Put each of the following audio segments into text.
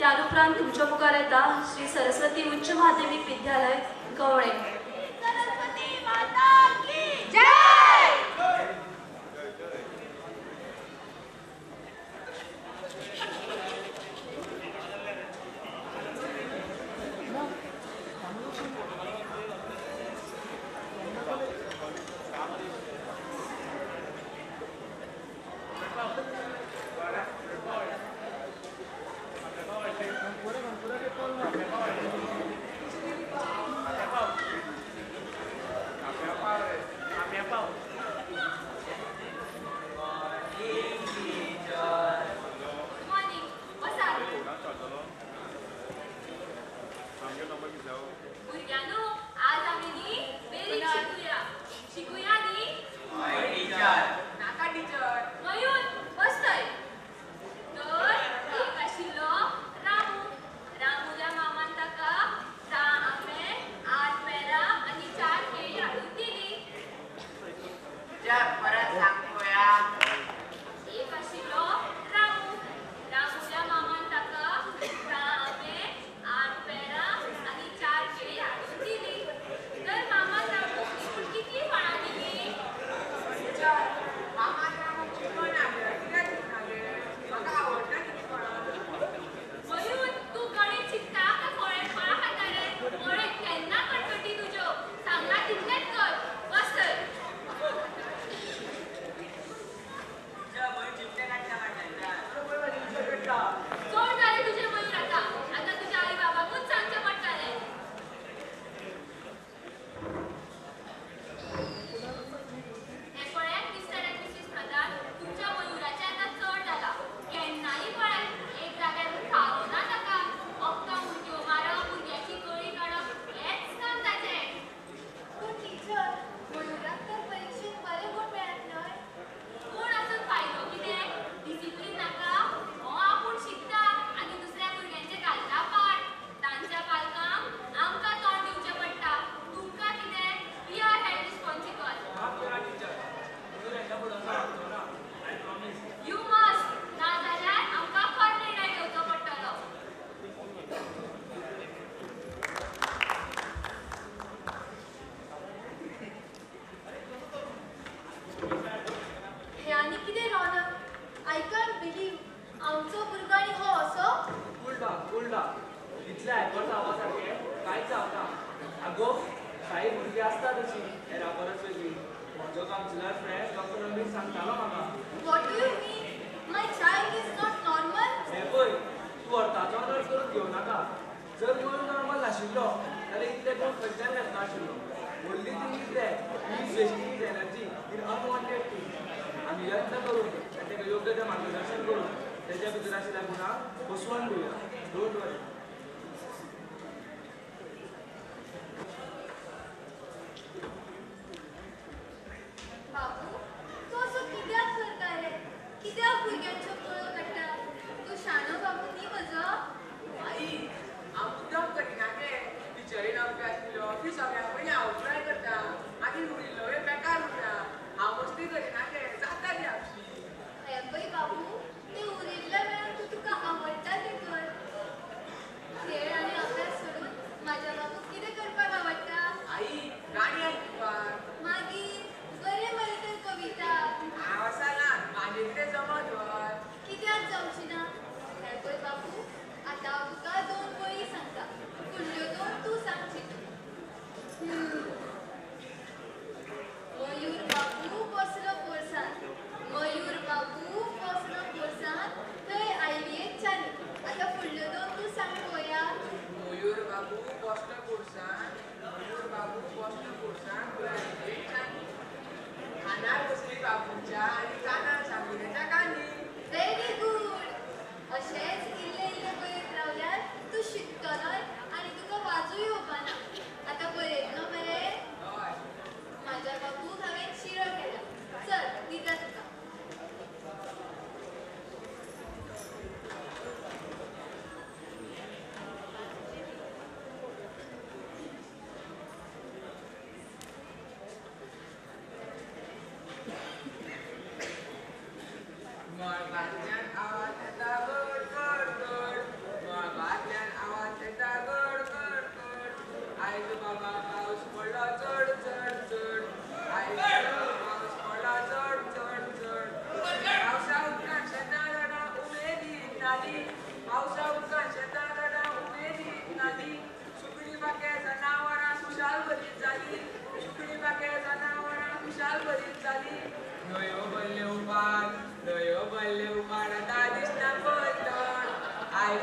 त्याउपरांत तुमच्या मुखार येता श्री सरस्वती उच्च माध्यमिक विद्यालय कवळे. सरस्वती माता की जय.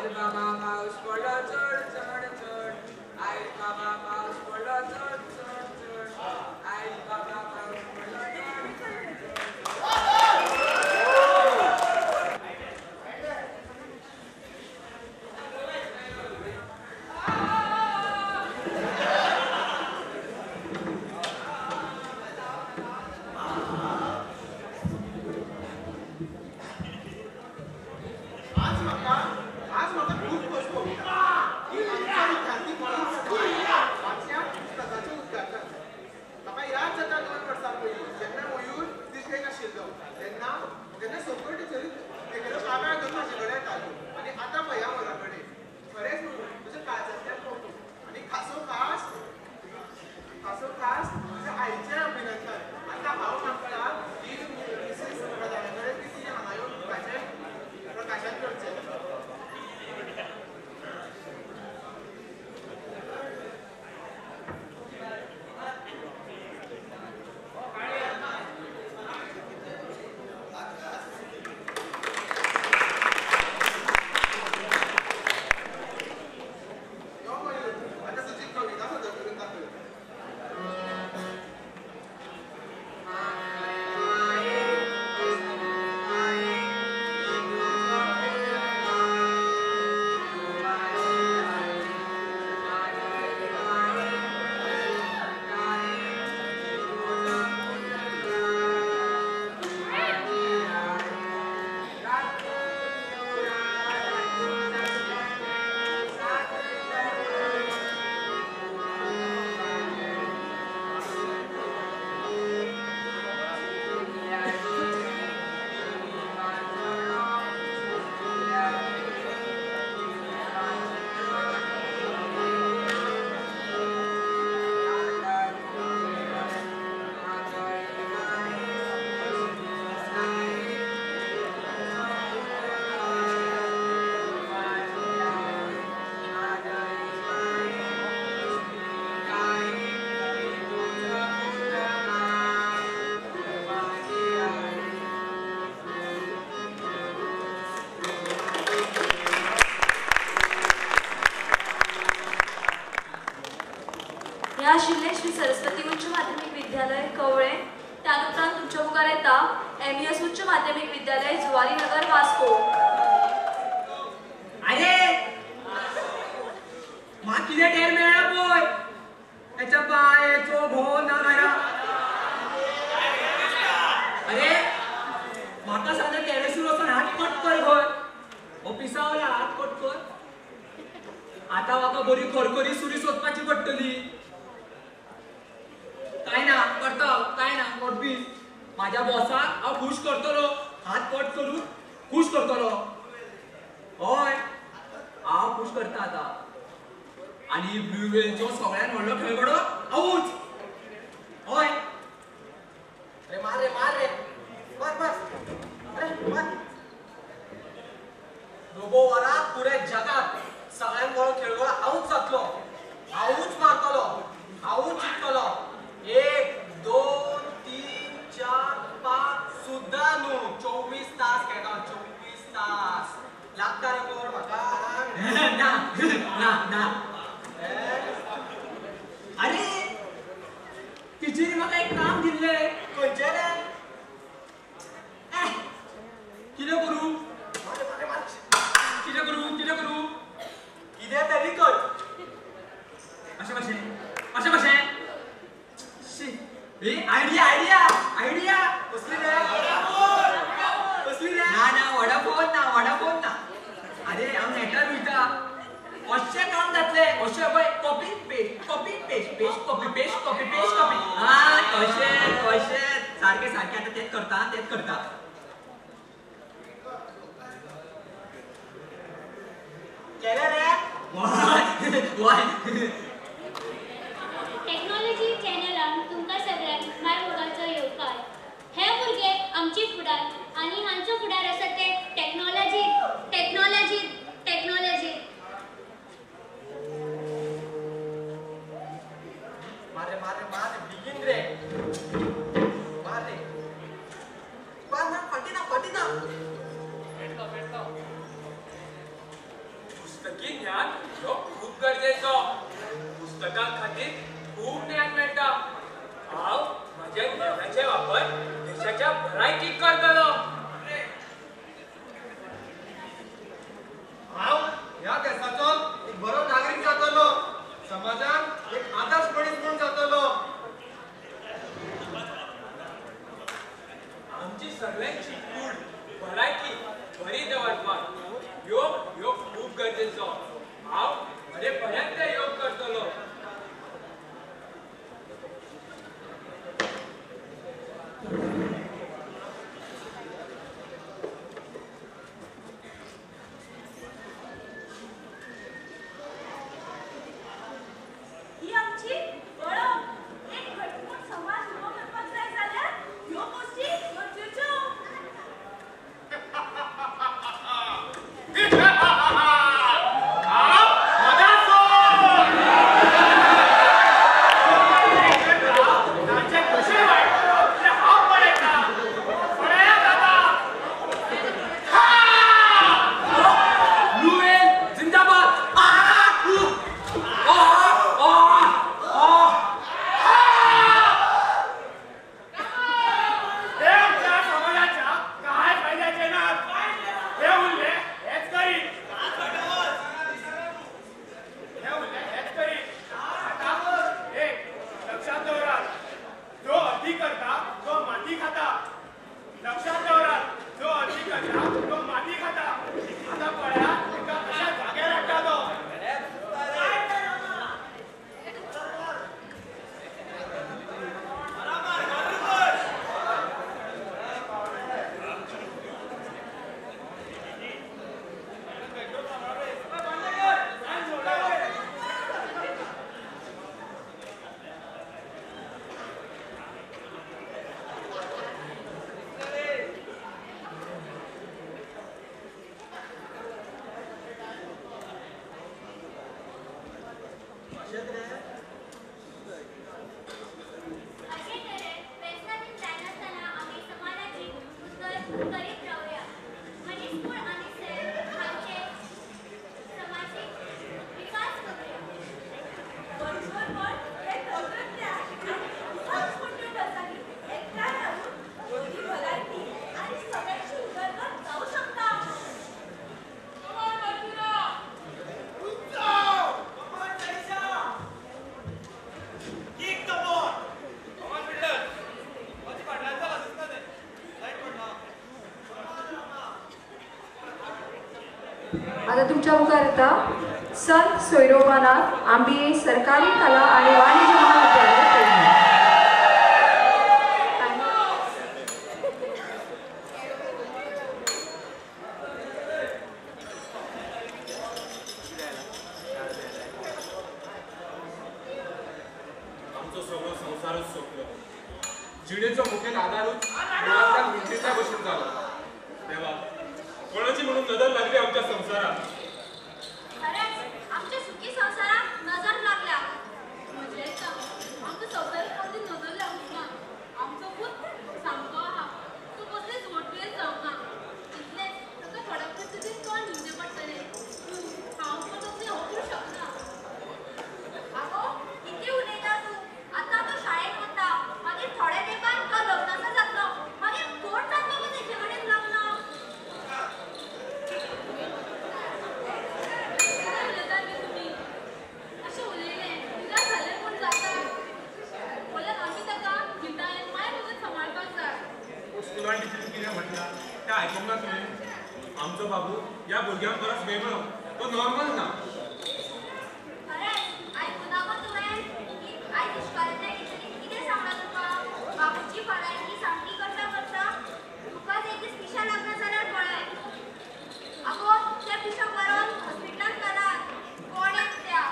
आयज बाबा पावस पडलो चड चड चड, आयज बाबा पावस पडलो चड चड चड, आयज बाबा पावस पडलो चड चड चड. आज म्हाका खूब खोस भोगता की आमच्या विद्यार्थी वाचल्या पुस्तकाचें उद्घाटन. म्हाका याद जाता 2 वर्सां पयलीं जेन्ना मयूर दिसलेक आशिल्लो तेन्ना तेन्ना सगळ्यो टिचरी तेगेलो कागाळ घेवन म्हाजे कडेन येताल्यो आनी आतां पळया म्हज्या कडेन. खरेंच मयूर तुज्या काळजांतल्यान कौतूक आनी खासो खास खासो खास तुज्या आईचें अभिनंदन. आतां हांव मागता की मिसीस प्रधाना कडेन की तिणें हांगा येवन बुकाचें प्रकाशन करचें. यो मयूर, आतां तुजी कविता सादर करून दाखय. हे आशिल्लें श्री सरस्वती उच्च माध्यमीक विद्यालय कवळे. त्यान उपरांत तुमच्या मुखार येता MES उच्च माध्यमीक विद्यालय जुवारी नगर वास्को. अरे म्हाका कितें टेर मेळ्ळा पळय, तेच्या बायचो घोव ना घरा. अरे म्हाका सांगता टेरेसीर वचून हात कट कर खंय, ऑफिसा वयलो हात कट कर. आतां म्हाका बरी खरखरी सुरी सोदपाची पडटली. काय ना करता काय ना मोटबी, म्हाज्या बॉसाक हांव खूश करतलो, हात कट करून खूश करतलो. हय हांव खूश करता आतां. आनी ब्लू वेलचो सगळ्यान व्हडलो खेळगडो हांवूच. हय अरे मार रे मार रे मार मार, अरे मार. रोबो वरात पुरे जगात सगळ्यान बरो खेळगडो हांवूच जातलो, हांवूच मारतलो, हांवूच जिखतलो. 1 2 3 4 5 सुद्दां न्हू, 24 तास खेळटा, 24 तास लागता रे कोण म्हाका. ना ना ना. अरे टिचरीन म्हाका एक काम दिल्लें. खंयचें रे? कितें करूं मार मार मार, कितें करूं कितें करूं? कितें तरी कर. अशें कशें अशें कशें? ए आयडिया आयडिया आयडिया. कसली रे कसली रे? ना ना वडाफोन ना वडाफोन ना. अरे हांव नेटार वयता, अशें काम जातलें. अशें पळय copy paste copy paste paste copy paste copy paste copy. हा तशें तशें सारकें सारकें. आतां तेंच करता तेंच करता. केलें रे? वय टेक्नॉलॉजी चॅनलान तुमकां सगळ्यांक मायमोगाचो येवकार. हे भुरगे आमची फुडार आनी हांचो फुडार आसा ते टेक्नॉलॉजी टेक्नॉलॉजी टेक्नॉलॉजी. मार रे मार रे मार रे, बेगीन रे मार रे मार मार, फाटी ना फाटी ना. पुस्तकी ज्ञान ह्यो खूब गरजेचो. पुस्तकां खातीर खूब ज्ञान मेळटा. हांव म्हज्या ज्ञानाचे वापर देशाच्या भलायकीक करतलो. हांव ह्या देशाचो एक बरो नागरीक जातलो. समाजान एक आदर्श मनीस म्हूण जातलो. आमची सगळ्यांची कूड भलायकी बरी दवरपाक योग ह्यो खूब गरजेचो. हांव बरे पर्यंत योग करतलो. ही आमची वळख. एक घटमूट समाज उबो करपाक जाय जाल्यार ह्यो गोश्टी गरजेच्यो. अशे तरेन वेसनां जायनासतना आमी समाजाची उदरगत करीत रावया. मनीसकूळ आनी सैम हांचे समाजीक विकास करुया. वर्सभर हें तंत्रज्ञान आनी अशाच मोठ्यो गजाली एकठांय हाडून बरी भलायकी आनी सगळ्यांची उदरगत जावं शकता. आता तुमच्या मुखार येता संत सोयरोबानाथ आंबिये सरकारी कला आणि वाणिज्य महाविद्यालय पेडणे. आमचो सगळो संवसारूच सोंपलो. जिणेचो मुखेल आदारूच मुळांतल्यान विंचेच्या भशेन जालो. देवा, कोणाची म्हणून नदर लागली आमच्या संवसाराक. खरेंच आमच्या सुखी संवसाराक नजर लागल्या. म्हजें येता आमकां संवसाराक कसली नदर लागूंक ना. आमचो पूत सामको आहा, तो कसलीच वटवेर जावंक ना. इतलेंच ताका थोड्या परिस्थितीन तोंड दिवचें पडटलें. पूण हांव पण तसलें करूं शकना. आगो कितें उलयता तूं? आतां तो शाळेंत वता, मागीर थोड्या तेंपान तो लग्नाचो जातलो, मागीर कोण जातलो गो तेजे कडेन लग्न? कितें उलयता गे तुमी? अशें उलयलें निराश जालें म्हूण जाता? बोल्यार आमी ताका धिटायेन माय वगत सांबाळपाक जाय. स्कुलान टिचरीन कितें म्हटलां तें आयकूंक ना तुवें? आमचो बाबू ह्या भुरग्यां परस वेगळो, तो नॉर्मल ना. खरेंच आयकुना गो तुवें? आयज इश्कोलांतल्या टिचरीन कितें सांगलां तुका? बाबूची भलायकी सामकी करता करता तुकाच एक दीस पिशा लागना जाल्यार पळय. आगो त्या पिशाक व्हरोन हॉस्पिटलांत घालात. कोण येत त्या?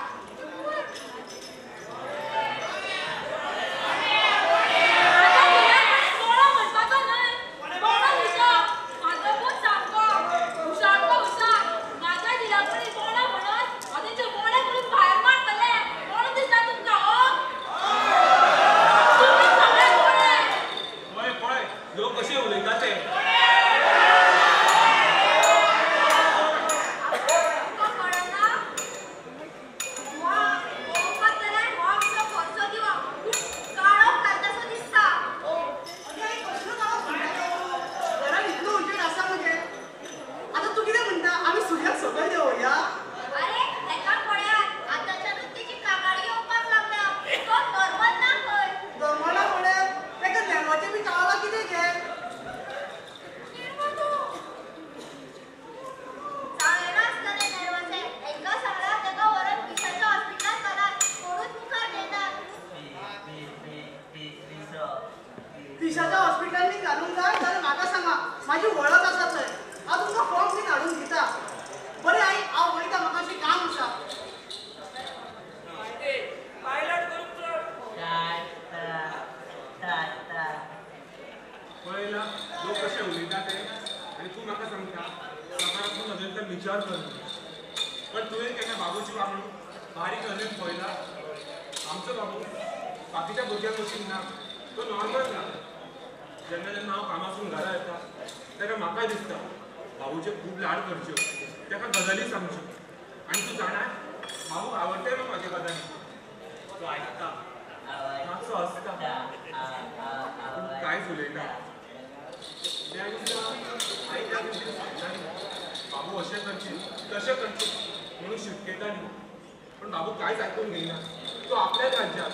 बोळो म्हणपाचो न्हय, बोळो हुशार. म्हाजो पूत सामको हुशार, तो हुशार. म्हाज्या दिला कडेन बोळो म्हणत म्हाजी वळख आसा थंय. हांव तुमकां फॉर्म बीन हाडून दिता. बरें आई, हांव वयता, म्हाका अशें काम आसा. पळयला लोक कशे उलयता ते, आनी तूं म्हाका सांगता सकारात्मक नदरेंतल्यान विचार कर. पण तुवें केन्ना बाबूची वागणूक बारीक नदरेन पळयला? आमचो बाबू बाकीच्या भुरग्यांक भशेन ना, तो नॉर्मल ना. जेन्ना जेन्ना हांव कामासून घरा येता तेन्ना म्हाकाय दिसता बाबूचे खूब लाड करच्यो, ताका गजाली सांगच्यो. आनी तूं जाणा, बाबूक आवडटाय न्हू म्हाज्यो गजाली. तो आयकता, मातसो आसता, पूण कांयच उलयना. त्या दिसा आई त्या दिसा सांगताली बाबू अशें करची तशें करची म्हणून शिटकयताली, पूण बाबू कांयच आयकून घेयना. तो आपल्याच राज्यात.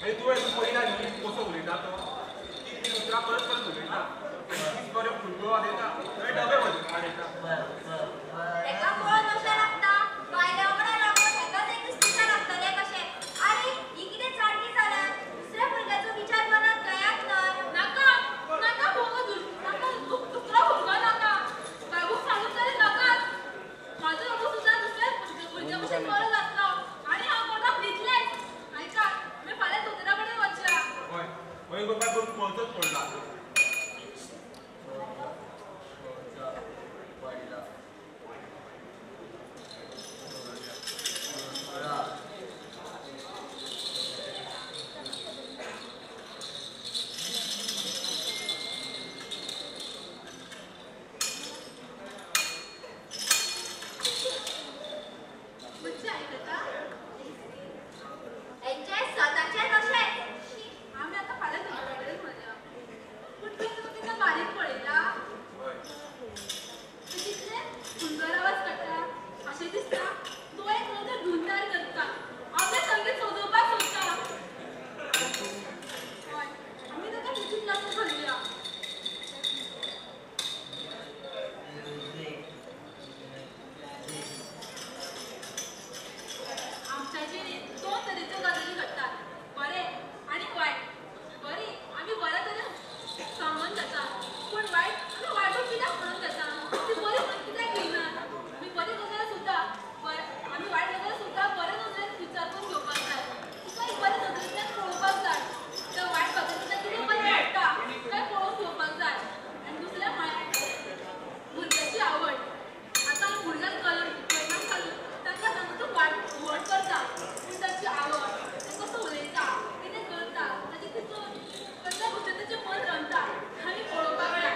आनी तुवें पळयला न्ही कसो उलयता तो, ती उतरां परत परत उलयता आनी तीच बऱ्यो फुटबॉल वाजयता, मागीर डबे वाजयता. हेका पळोवन अशें लागता बायल्या वांगडा रावून हेकाच एक दीस पिशें लागतलें कशें. आरे ही कितें चाडकी जाल्या, दुसऱ्या भुरग्याचो विचार मनात घेयात न्हय. नाका नाका भोंगो, नाका दुसरो भुरगो नाका. बाबूक सांगून तरी नाकाच. म्हाजो बाबू सुद्दां दुसऱ्या भुरग्या भशेन बरो जातलो आनी हांव कोणाक दितलेंच. आयका, आमी फाल्यां दोतोरा कडेन वचया. हय हय गोपाय, करून पळचोच पडला. बच्चे आयकता? हेंचें सदांचें तशेंच. आमी आतां फाल्यां दोतोरा कडेन वचया. पूण तुवें ताका बारीक पळयला? हय. तो कितले सुंदर आवाज काडटा अशें दिसता. तो एक नदर धुंदार करता, आपलें संगीत सजोवपाक सोदता. हय, आमी ताका म्युजीक क्लासीक घालुया. आमच्या जिणेंत दोन तरेच्यो गजाली घडटात, बरें आनी वायट. बरी आमी बऱ्या तरेन सांगून घेता, पूण वायट आमी वायटूच कित्याक म्हणून घेता? ती बरी म्हणून कित्याक घेयना? आमी बरी गजाल सुद्दां आमी वायट गजाल सुद्दां बरे नदरेन विचार करून घेवपाक जाय. तिका एक बरे नदरेंतल्यान पळोवपाक जाय. त्या वायट गजालींतल्यान कितें बरें घडटा तें पळोवन घेवपाक जाय. आनी दुसरें म्हळ्यार भुरग्याची आवड. आतां आमी भुरग्यांक कलर घालून तांकां सांगून तूं वाड व्हड करता, पूण ताची आवड, ते कसो उलयता, कितें करता, ताची तितून कसल्या गोश्टीन ताचें मन रमता आमी पळोवपाक जाय.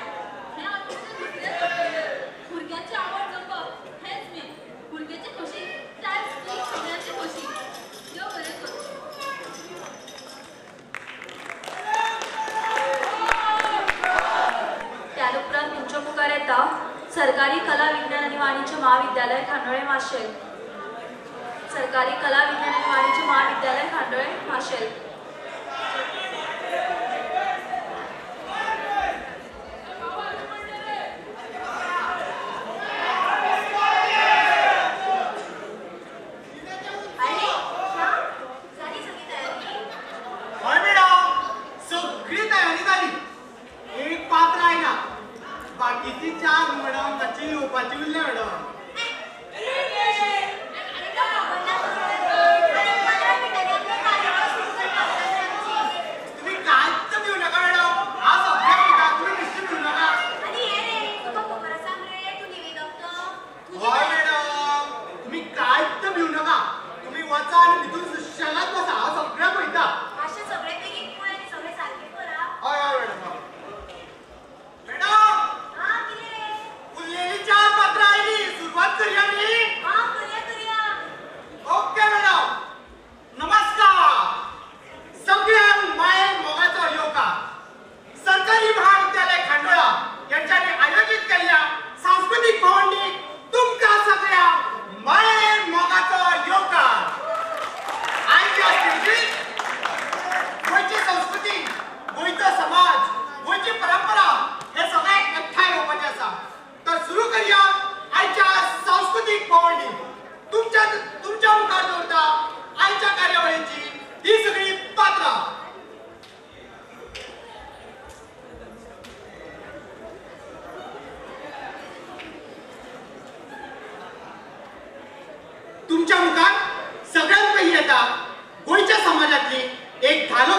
हें आमचें दुसरें कर्तव्य. भुरग्यांची आवड जपप हेंच मेन. भुरग्याची खोशी त्याच ती सगळ्यांची खोशी. देव बरें करूं. त्यान उपरांत तुमच्या मुखार येता सरकारी कला विज्ञान आनी वाणिज्य महाविद्यालय खांडोळे माशेल. सरकारी कला विज्ञान आनी वाणिज्य महाविद्यालय खांडोळे माशेल. आरे श्याम, जाली सगळी तयारी? हय मॅडम, सगळी तयारी जाली. एक पात्र आयला, बाकीची चार मॅडम मातशी येवपाची उरल्या मॅडम. आनी 15 मिनटांनी आमचो कार्यक्रम सुरू करपाक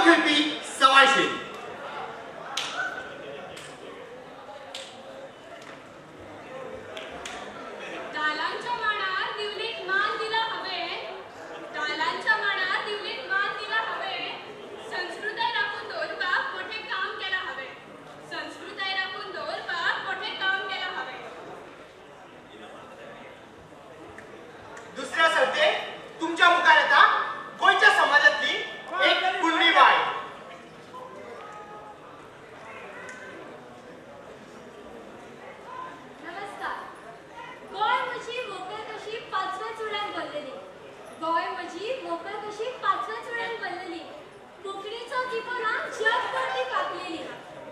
खेळपी सवाय शेली. धालांच्या मांडार दिवलेक मान दिला हांवें, धालांच्या मांडार दिवलेक मान दिला हांवें, संस्कृताय राखून दवरपाक मोठें काम केलां हांवें, संस्कृताय राखून दवरपाक मोठें काम केलां हांवें. दुसऱ्या सर्तेक तुमच्या मुखार येता गोंयच्या समाजांतली एक कुणबी बाय. नमस्कार. गोंय म्हजी व्हंकल कशी पांचव्या चुड्यान भरलेली, गोंय म्हजी व्हंकल कशी पांचव्या चुड्यान भरलेली, कोंकणीचो दिवो ना जगभर ती फांकलेली,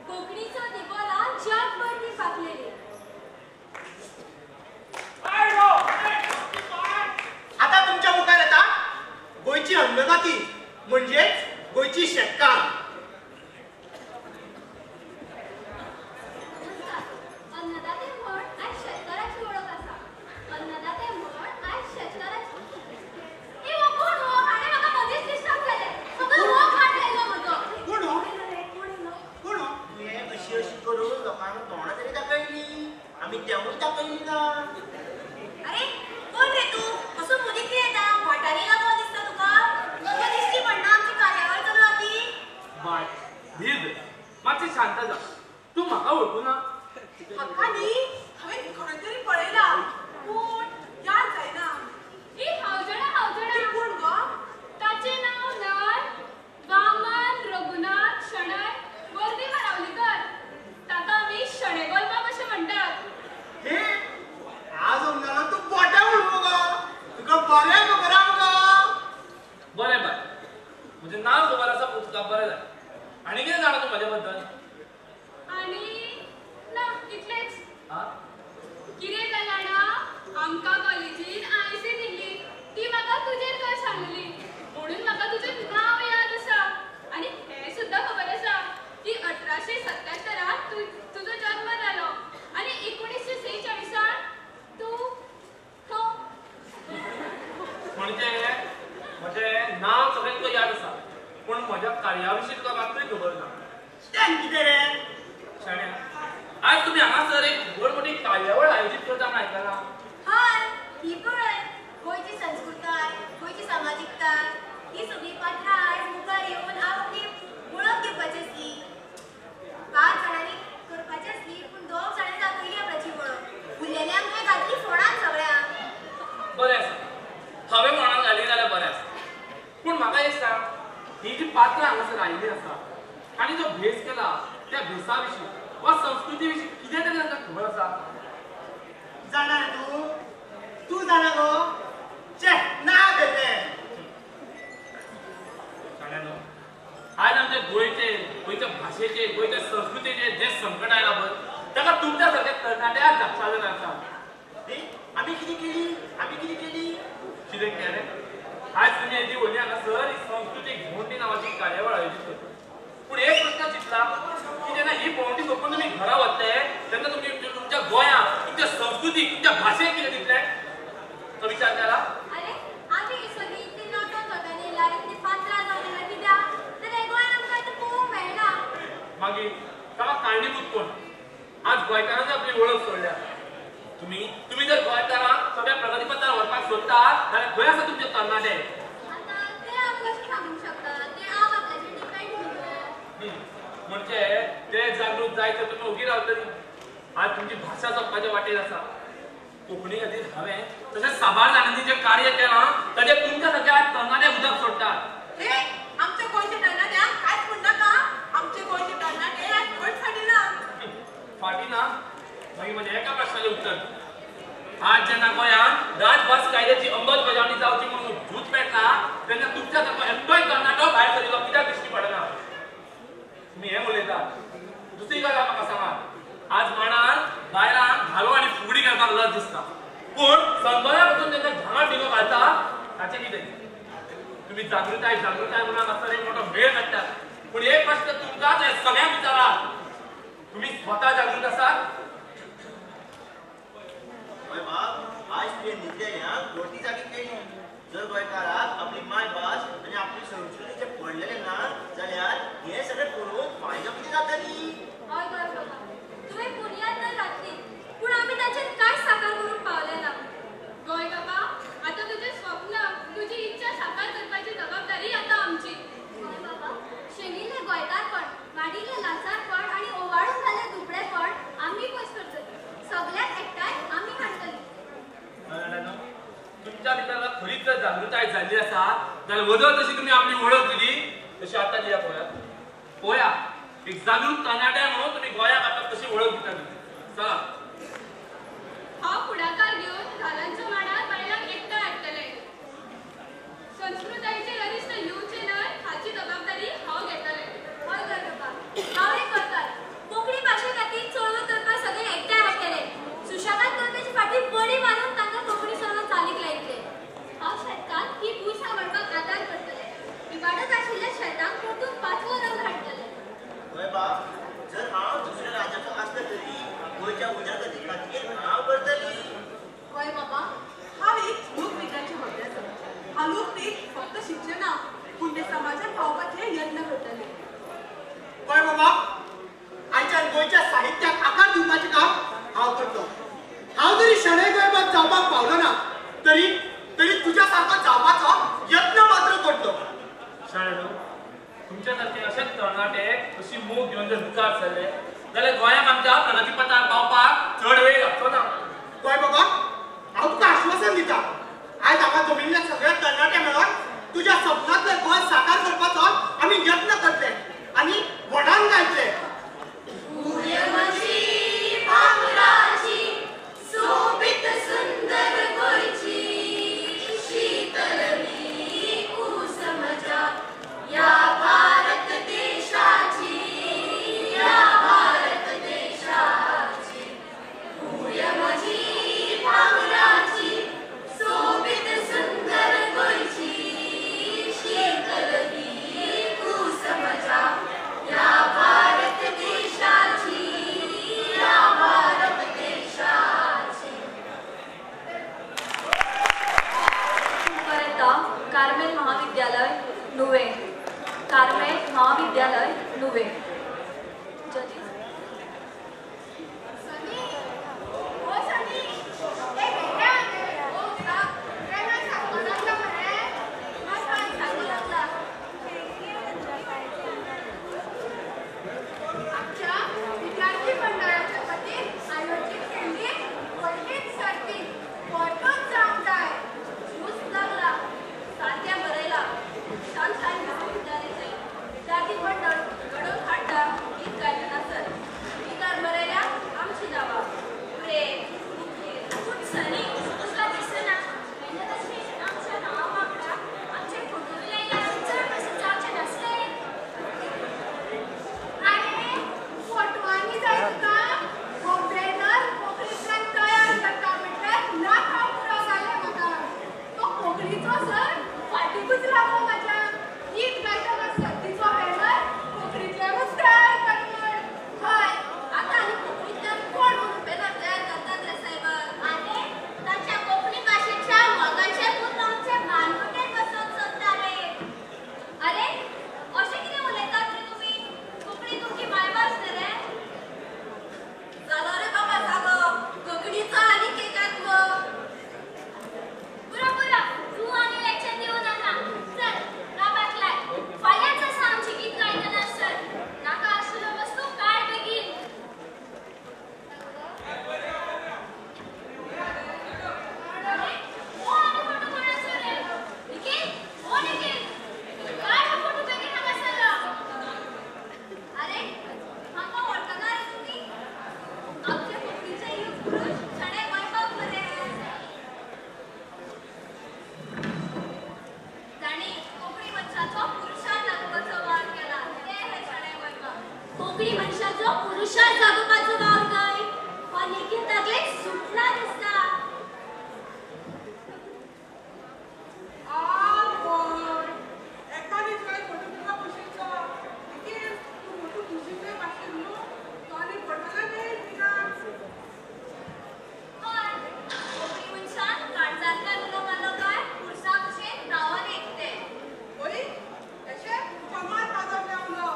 कोंकणीचो दिवो ना जगभर ती फांकलेली. आता तुमच्या मुखार येता गोंयची अन्नदाती म्हणजेच गोंयची शेतकार. नमस्कार. अन्नदाते म्हण आयज शेतकाराची वळख आसा, अन्नदाते म्हण आयज शेतकाराची. ए हो कोण हो? हाणें म्हाका मदींच डिस्टर्ब केलें, सगळो हो खाट लायलो म्हजो. कोण हो? कोण हो? तुवें अशी अशी करून लोकांक तोंडां तरी दाखयली, आमी तेवूय दाखयली ना. अरे कोण रे तूं? असो मदीं कितें येता? बोटांनी लागो दिसता तुका? तुका दिश्टी पडना आमची कार्यावळ चालू आहा ती? बाय धीर धर, मातशें शांत जा. तूं म्हाका वळखूना? म्हाका न्ही, हांवें खंय तरी पळयला पूण याद जायना. ए हांव जाणा, हांव जाणा. ती कोण गो? ताचें नांव न्हय वामन रघुनाथ शणै वर्दी वारावलीकर. ताका आमी शणै गोंयबाब अशें म्हणटात. हे आज उमजालो तूं बोटां म्हूण मुगो, तुका बरें खबर आहा मुगो. बरें बाय, म्हजें नांव खबर आसा पूण तुका बरें जालें. आनी कितें जाणा तूं म्हजे बद्दल? आनी ना इतलेंच. आं, कितें जालें जाणा, आमकां कॉलेजीन आयसी दिल्ली ती म्हाका तुजेर कर सांगली म्हणून म्हाका तुजें नांव याद आसा. आनी हें सुद्दां खबर आसा की 1877 तुजो जल्म जालो आनी 1946 तूं तो. म्हणजे म्हजें नांव सगळें तुका याद आसा पूण म्हज्या कार्या विशीं तुका मात्तूय खबर ना. तें कितें रे? शाण्या, आज तुमी हांगासर एक व्हड मोठी कार्यावळ आयोजीत करता म्हूण आयकलां. हय, ही पळय गोंयची संस्कृताय, गोंयची सामाजिकताय, ही सगळीं पात्रां आयज मुखार येवन आपली वळख दिवपाची आसली. 5 जाणांनी करपाची आसली पूण 2 जाणांनी दाखयली आपल्याची वळख, उरलेल्यांक तुवें घातली फोणान सगळ्यांक. बरें आसा, हांवें कोणाक घाली जाल्यार बरें आसा. पूण म्हाका एक सांग, ही जी पात्रां हांगासर आयिल्लीं आसा आनी जो भेस केला त्या भेसा विशीं वा संस्कृती विशीं कितें तरी तांकां खबर आसा? जाणा रे तूं? तूं जाणा गो? चे ना तें. शाण्यानो, आयज आमच्या गोंयचे, गोंयच्या भाशेचे, गोंयच्या संस्कृतीचे जें संकट आयलां पळय ताका तुमच्या सारक्या तरणाट्याक जापसालदार आसा. आमी कितें केली? आमी कितें केली? कितें केलें? आयज तुमी येदी व्हडली हांगासर ही संस्कृतीक भोंवडी नांवाची कार्यावळ आयोजीत करता. पूण एक प्रश्न चिंतला की जेन्ना ही भोंवडी सोंपून तुमी घरा वतले तेन्ना तुमी तुमच्या गोंयांक, तुमच्या संस्कृतीक, तुमच्या भाशेक कितें दितले तो विचार केला? अरे आमी ही सगळीं इतली नटून थटून येयला, इतलीं पात्रां जावन येयला कित्याक? जाल्यार गोंयान आमकां आतां पळोवंक मेळना. मागीर ताका कारणीभूत कोण? आज गोंयकारांनी आपली वळख सोडल्या. तुमी तुमी जर गोंयकारांक सगळ्या प्रगतीपथार व्हरपाक सोदतात जाल्यार खंय आसा तुमचे तरणाटे? आतां ते आमी कशें सांगूंक शकता? ते आप आपल्याचेर डिपेंड न्ही गो. म्हणजे ते जागृत जाय तर तुमी ओगी रावतली. आज तुमची भाशा जपपाच्या वाटेर आसा. कोंकणी खातीर हांवें तशें साबार जाणांनी जें कार्य केलां ताचें तुमच्या सारक्या आज तरणाटे उदक सोडटात. हे आमच्या गोंयच्या तरणाट्यांक कांयच म्हणनाका. आमचे गोंयचे तरणाटे आयज खंयच फाटीं ना. फाटीं ना? मागीर म्हज्या एका प्रश्नाचें उत्तर. आज जेन्ना गोंयांत राजभास कायद्याची अंमलबजावणी जावची म्हणून झूज पेटला तेन्ना तुमच्या सारको एकटोय तरणाटो भायर सरिल्लो कित्याक दिश्टी पडना? तुमी हें उलयतात. दुसरी गजाल म्हाका सांगात, आज मांडार बायलांक धालो आनी फुगडी खेळपाक लज दिसता पूण सनबर्ना पासून जेन्ना झांगड धिंगो घालता ताचें कितें? तुमी जागृताय जागृताय म्हणून हांगासर एक मोठो मेळ काडटात पूण एक प्रश्न तुमकां सगळ्यांक विचारात, तुमी स्वता जागृत आसात? हय बाब, आज तुवें न्हिदलेल्यांक वरती जागी केली. जर गोंयकाराक आपली मायभास आनी आपली संस्कृतीचें पडलेलें ना जाल्यार जागृताय जाल्ली आसा जाल्यार वदळ जशी तुमी आपली वळख दिली तशी आतां दिया. पळया पळया एक जागृत तरणाट्या म्हणून तुमी गोंयाक आतां कशी वळख दिता ती. चला, हांव फुडाकार घेवन धालांच्या मांडार बायलांक एकठांय हाडटलें. संस्कृतायेचेर अरिश्ट येवचें न्हय हाची जबाबदारी हांव घेतलें. हय गोंयबाबा, हांव एक करतां. कोंकणी भाशे खातीर चळवळ करपाक सगळे एकठांय हाडटले. सुशेगाद करप्याची फाटी बडी मारून तांकां कोंकणी चळवळ चालीक लायतले. हांव शेतकांत ही भूंय सांबाळपाक आदार करतलें. इबाडत आशिल्ल्या शेतांक परतून पाचवो रंग हाडटलें. गोंयबाब, जर हांव दुसऱ्या राज्याचो आसलो तरी गोंयच्या उदरगती खातीर हांव करतली. गोंयबाबा, हांव एक लोकवेदाचे अभ्यासक. हांव लोकवेद फक्त शिकचें ना, पूण ते समाजात पावपाचे यत्न करतले. गोंयबाबा, आयच्या गोंयच्या साहित्याक आकार दिवपाचें काम हांव करतलो. हांव जरी शणै गोंयबाब जावपाक पावलो ना तरी तरी तुज्या सारको जावपाचो यत्न मात्र करतलो. शाणू, तुमच्या सारके अशेच तरणाटे अशी मोग घेवन जर मुखार सरले जाल्यार गोंयाक आमच्या प्रगतीपथार पावपाक चड वेळ लागचो ना. गोंयबाबा, हांव तुका आश्वासन दिता, आयज हांगा जमिल्ल्या सगळ्या तरणाट्या मेळोन तुज्या सपनांतलें गोंय साकार करपाचो आमी यत्न करतले आनी व्हडान गायतले. सोबीत सुंदर गोंयची शीतलनी कूस मजा या भारत देशाची, या भारत देशाची. भूंय म्हजी भांगराची सोबीत सुंदर गोंयची शीतलनी कूस मजा या भारत देशाची, या भारत देशाची. मुखार येता कार्मेल महाविद्यालय नुवें. कार्मेल महाविद्यालय नुवें. जजीस सनी, ओ सनी, ए बेटा, ओ साग, बॅनर सांगपाक लागला मरे. हय, सांगू लागला. आमच्या विद्यार्थी मंडळाच्या वतीन आयोजीत केल्ली पयलीच सर्तीक पोटूच जावंक जाय. झूज लागला. सारकें बरयला. सनशायन महाविद्यालयाचें विद्यार्थी मंडळ घडोवन हाडटा गीत गायतना सर. गितार बरयल्या आमची नांवां प्रेम, मुखेल. पूण सनी, तुका दिसना बॅनराचेर आमच्या नांवा वांगडा आमचे फोटो बी लायल्यार चड प्रसिद्ध जावचें नासलें? आरे, फोटवांनी जाय तुका? हो बॅनर कोंकणींतल्यान तयार करता म्हटल्यार नाका पुरो जालें म्हाका. तो कोंकणीचो सर फाटीकूच लागलो म्हाज्या. गीत गायतना सर्तीचो बॅनर कोंकणींतल्यानूच तयार कर म्हण. हय, आतां आनी कोंकणींतल्यान कोण म्हणून बॅनर तयार करतात रे सायबा? आरे, ताच्या कोंकणी भाशेच्या मोगाचें पूत आमचे मानगुटेर बसोवंक सोदता रे. अरे, अशें कितें उलयतात रे तुमी? कोंकणी तुमची मायभास न्ही रे? जालो रे बाबा जागो, कोंकणीचो आनीक एक आत्मो. पुरो पुरो, तूं आनी लेक्चर दिवं नाका. चल, कामाक लाग. फाल्यांच आसा आमची गीत गायतना सर. नाका आशिल्ल्यो वस्तू काड बेगीन. अरे, हो आनी फोटो कोणाचो रे? निखील, हो निखील, काड हो फोटो बेगीन हांगासरलो. अरे, हांकां वळखना रे तुमी? आमचे कोंकणीचे युग पुरूश शणै गोंयबाब मरे. तांणी कोंकणी मनशाचो पुरुशार जागोवपाचो वावर केला ते हे शणै गोंयबाब. कोंकणी मनशाचो पुरुशार जागोवपाचो वावर काय? हो निखील तकलेक सुटला दिसता. आवय, एकाने काय फोटो तुका भशेचो. निखील, तूं फोटो खुशींतले भाशेन न्हू, तो आनी पडटलो न्ही तिका. हय, कोंकणी मनशान काळजांतल्यान उलो मारलो काय पुरसा भशेन धांवन येत ते. ओय, अशें चमार कागद मेवलो.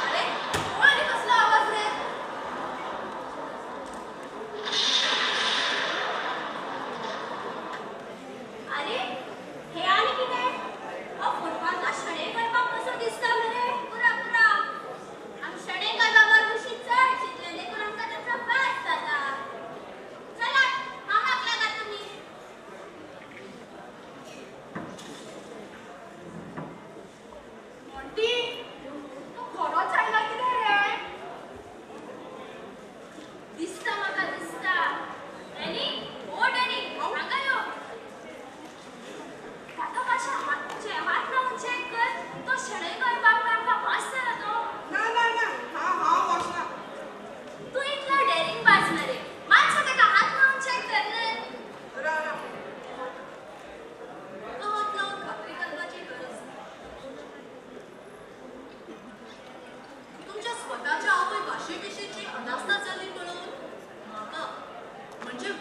अरे, हो आनी कसलो आवाज रे?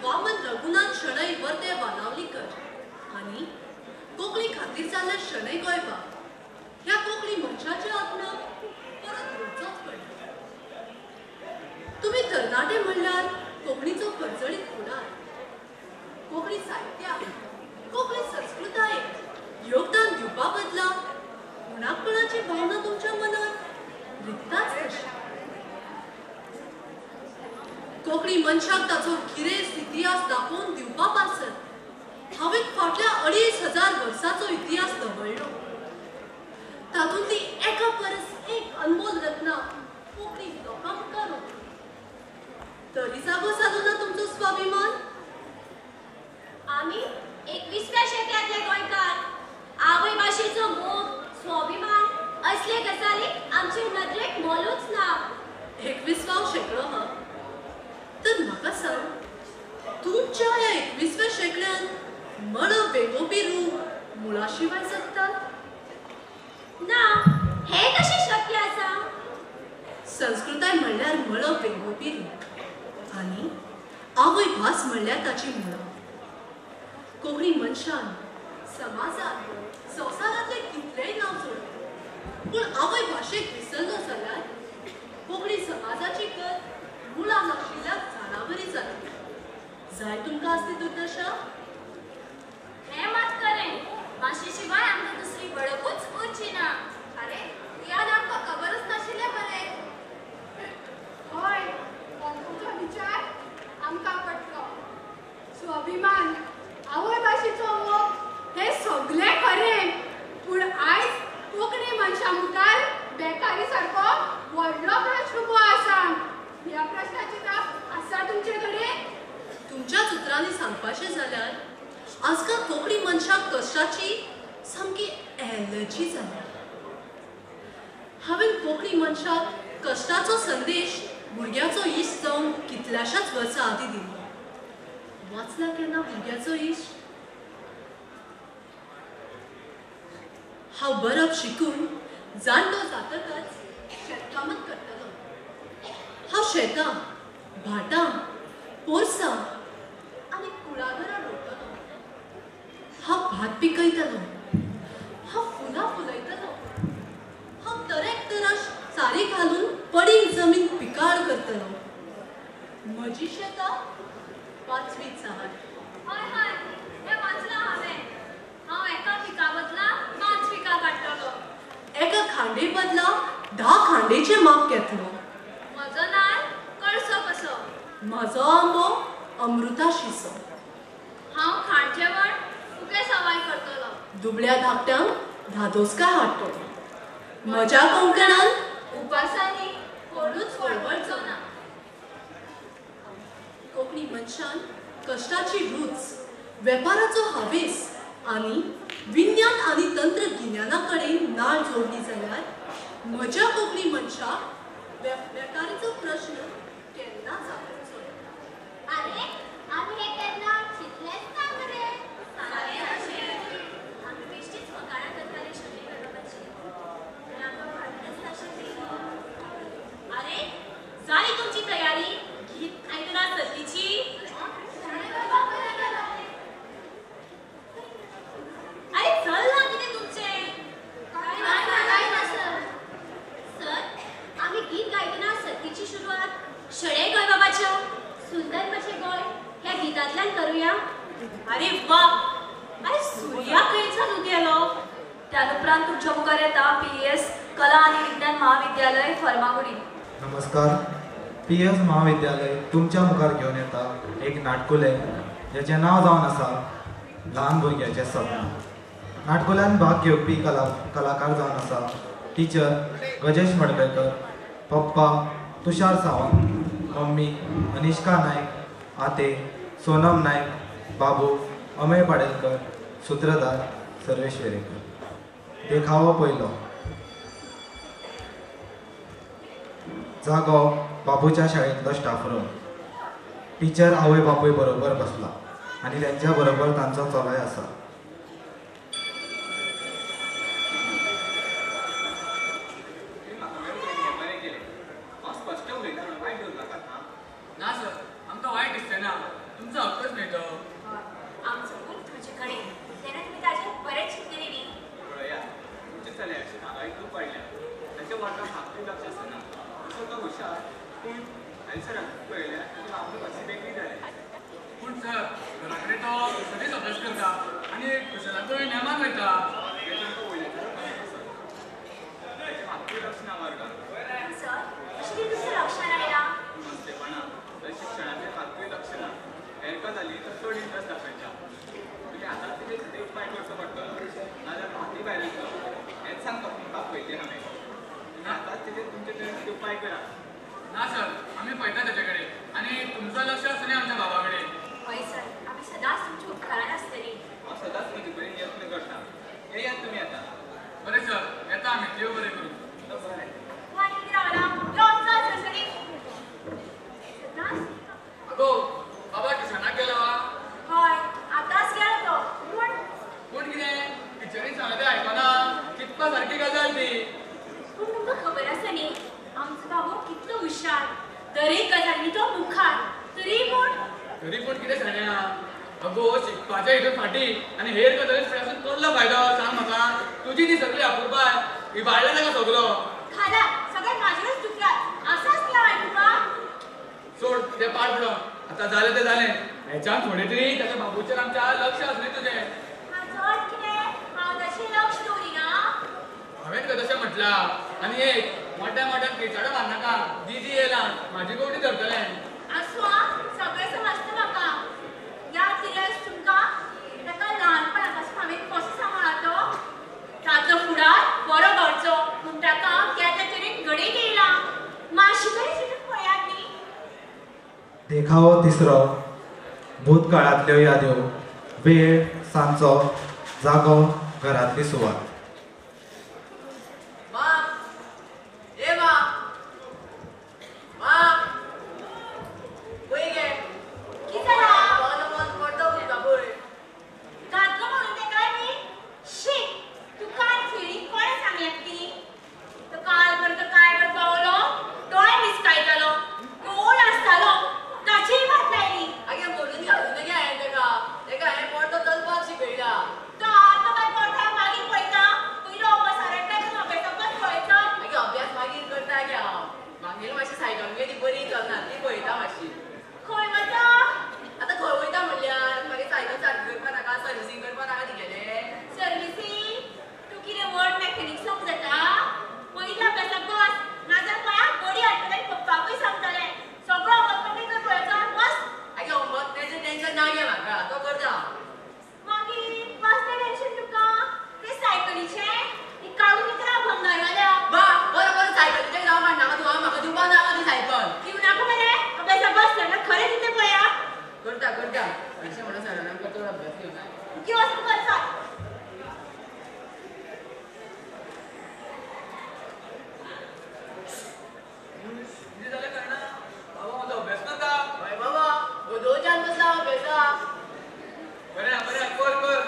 वामन रघुनाथ शणै वर्दे वालावलीकर आनी कोंकणी खातीर जाल्ल्या शणै गोंयबाब ह्या कोंकणी मनशाच्या आत्म्याक परत रोवचोच पडटा. तुमी तरणाटे म्हणल्यार कोंकणीचो पर्जळीत फुडार, कोंकणी साहित्याक, कोंकणी संस्कृतायेक योगदान दिवपा बदला उणाकपणाची भावना तुमच्या मनात रिगताच कशी? कोंकणी मनशाक ताचो गिरेस्त इतिहास दाखोवन दिवपा पासत हांवें फाटल्या 2500 वर्सांचो इतिहास दवरलो. तातूंतली एका परस एक अनमोल रत्नां कोंकणी लोकां मुखार ओंपली. तरी जागो जालो ना तुमचो स्वाभिमान? आमी 21व्या शेंकड्यांतले गोंयकार. आवय भाशेचो मोग, स्वाभिमान असले गजाली आमचे नदरेक मोलूच ना. 21वो शेंकडो हा, तर म्हाका सांग, तुमच्या ह्या 21व्या शेंकड्यांत मळब वेंगोवपी रूप मुळा शिवाय जगतात ना? हें कशें शक्य आसा? संस्कृताय म्हणल्यार मळब वेंगोवपी रूप आनी आवय भास म्हणल्यार ताची मुळां. कोंकणी मनशान समाजात संवसारांतले कितलेय नांव जोडलें, पूण आवय भाशेक विसरलो जाल्यार कोंकणी समाजाची गत मुळां नाशिल्ल्या झाडावरी जातली. जाय तुमकां आसली दुर्दशा? हें मात खरें, भाशे शिवाय आमकां दुसरी वळखूच उरची ना. अरे याद आमकां खबरच नाशिल्लें मरे. हय, पण तुमचो विचार आमकां पटलो. स्वाभिमान, आवय भाशेचो मोग हें सगळें खरें, पूण आयज कोंकणी मनशां मुखार बेकारी सारको व्हडलो प्रश्न उबो आसा. ह्या प्रश्नाची जाप आसा तुमचे कडेन? तुमच्याच उतरांनी सांगपाचें जाल्यार आजकाल कोंकणी मनशाक कश्टाची सामकी एलर्जी जाल्या. हांवें कोंकणी मनशाक कश्टाचो संदेश भुरग्याचो इश्ट जावन कितल्याशाच वर्सां आदीं दिल्लो. वाचला केन्ना भुरग्याचो इश्ट? हांव बरप शिकून जाणटो जातकच शेतकामत करतलो. हांव शेतां, भाटां, पोरसां आनी कुळागरां रोयतलो. हांव भात पिकयतलो, हांव फुलां फुलयतलो, हांव तरेकतरा सारी घालून पडींग जमीन पिकाळ करतलो. म्हजी शेतां पांचवीच आहात. हय हय, हें वाचलां हांवें. हांव एका पिका बदला 5 पिकां काडटलो. एका खांडे बदला 10 खांडेचें माप घेतलो. म्हजो नाल कळसो कसो, म्हजो आंबो अमृता शिसो. हांव खाण जेवण फुके सवाय करतलो. दुबळ्या धाकट्यांक धादोसकाय हाडटलो. म्हज्या कोंकणान उपासांनी कोणूच वळवळचो ना. कोंकणी मनशान कश्टाची रूच, वेपाराचो हावेस आनी विज्ञान आनी तंत्रगिन्याना कडेन नाळ जोडली जाल्यार म्हज्या कोंकणी मनशाक बेकारीचो प्रश्न केन्नाच जावचो ना. अरे आमी हें केन्ना चिंतलेंच ना मरे. आमी बेश्टीच फकाणां करताले शणै गोंयबाबाची, पूण आमकां खबरच नाशिल्ली. अरे जाली तुमची तयारी गीत आयकना सर्तीची? अरे चल्लां कितें तुमचें? काय ना सर. सर, आमी गीत गायतना सर्तीची सुरवात शणै गोंयबाबाच्या सुंदर म्हजें गोंय ह्या गितांतल्यान करुया. अरे वा, अरे सुर्या खंयच्यान उगेलो? त्या उपरांत तुमच्या मुखार येता PES कला आनी विज्ञान महाविद्यालय फर्मागुडी. नमस्कार. PES महाविद्यालय तुमच्या मुखार घेवन येता एक नाटकुलें ज्याचें नांव जावन आसा ल्हान भुरग्याचें सपन. नाटकुल्यांत भाग घेवपी कलाकार जावन आसा टिचर गजेश मडकयकर, पप्पा तुषार सावंत, मम्मी अनिष्का नायक, आते सोनम नायक, बाबू अमेय पाडेलकर, सूत्रधार सर्वेश वेरेकर. देखावो पयलो. जागो बाबूच्या शाळेंतलो स्टाफ रूम. टिचर आवय बापूय बरोबर बसला आनी त्यांच्या बरोबर तांचो चलोय आसा. स्पश्ट उलयता, वायट धरनाकात. ना सर, आमकां वायट दिसलें ना. तुमचो हक्क आनी ट्युशनाकूय नेमान वयता. मातूय लक्ष ना वर्गात. सर, अशें कितें तुमच्या लक्षान आयलां? मस्तेपणा तर शिक्षणाचेर मातूय लक्ष ना. हेर गजाली तर चड इंट्रस्ट दाखयता. तुमी आतांच तेजेर कितें उपाय करचो पडटलो, नाजाल्यार फाटीं भायर वयतलो. हेंच सांगपाक तुमकां आपयल्लें हांवें. तुमी आतांच तेजेर तुमचे तरेन कितें उपाय करात. ना सर, आमी पळयता तेचे कडेन आनी तुमचो लक्ष आसूं आमच्या बाबा कडेन. हय सर, आमी सदांच तुमच्या उपकारान आसतली. हांव सदांच म्हजे कडेन यत्न करता. येयात तुमी आतां. बरें सर, येता आमी. देव बरें करूं. बरें. तूं आनी कितें रावला? यो चल सरसरीत. सदांच. आगो, बाबा ट्युशनाक गेलो? हय, आतांच गेलो तो. पूण पूण कितें? टिचरीन सांगलें तें आयकना. चिंतपा सारकी गजाल ती. पूण तुमकां खबर आसा न्ही, आमचो बाबू कितलो हुशार, दरेक गजालींनी तो मुखार. तरी पूण तरी पूण कितें शाण्या? अगो, शिकपाच्या हितून फाटीं आनी हेर गजाली फुडें आसून कसलो फायदो सांग म्हाका? तुजी ती सगळी अपुरबाय इबाडला ताका सगलो. खाला सगळें म्हाजेरूच चुकलां. आसाच न्ही हांव आयकुपाक. सोड तें पाड पडो. आतां जालें तें जालें. हेच्यान फुडें तरी ताच्या बाबूचेर आमच्या लक्ष आसलें तुजें. हाचो अर्थ कितें? हांव तशें लक्ष दवरिना? हांवें तुका तशें म्हटलां. आनी एक मोट्या मोट्यान किरचाडो मारनाका. दिदी येयला, म्हाजी गोवटी धरतलें. आसूं आं, सगळें समजता म्हाका. याद तरी आयज तुमकां ताका ल्हानपणा पासून हांवें कसो सांबाळ्ळा तो. ताचो फुडार बरो घडचो म्हूण ताका त्या त्या तरेन घडयत येयला. मातशी तरी चिंतून पळयात न्ही. देखावो तिसरो, भूतकाळांतल्यो याद्यो, वेळ, सांचो, जागो, घरांतली सुवात. मा, ए मा, मा, पळय गे. कितें जालां? बोल बोल पडतो उदका पळय. घातलो म्हणून तें काय न्ही? शी, तुका आनी खेळी कोणें सांगल्यात ती? तो काल पर्यंत काय बर पावलो, दोळे मिसकायतालो, कोण आसतालो ताचीय वाट लायली. आगे म्हणून घालूं गे हांवें ताका. ताका हांवें पडतो चलपाक शिकयला. तो आतां काय करता मागीर पळयता. पयलो पसाऱ्यांतल्यान अभ्यासाकच पळयता. मागीर अभ्यास मागीर करता गे हांव. मागीर मातशी सायकल मगे ती बरी चलना ती पळयता मातशी. खंय वता? आतां खंय वयता म्हणल्यार मागीर सायकल सारकी करपा नाका, सर्विसींग करपा नाका तिगेलें. सर्विसींग? तूं कितें व्हड मॅकॅनीक समजता? पयलीं अभ्यासाक बस, नाजाल्यार पांयाक बडी हाडटलें आनी पप्पाकूय सांगतलें. सगळो होमवर्क कम्प्लीट कर पळयता, बस. आगे होमवर्क तेजें टेंशन ना गे म्हाका, तो करता. मागीर कसलें टेंशन तुका? तें सायकलीचें? ती काडून दिता हांव भंगारवाल्या. बा बरें बरें, सायकलीचें नांव काडनाका तूं. हांव म्हाका दिवपा नाका ती सायकल. दिवं नाका मरे? अभ्यासाक बस, नाजाल्यार खरें दितलें पळया. करता करता. अशें म्हणून सरान आमकां चड अभ्यास घेवना. मुखी वचून कर चल. कितें जालें कळना, बाबा म्हजो अभ्यास करता. हय बाबा, वदोळच्यान बसला अभ्यासाक. बरें आं, बरें आं, कर कर.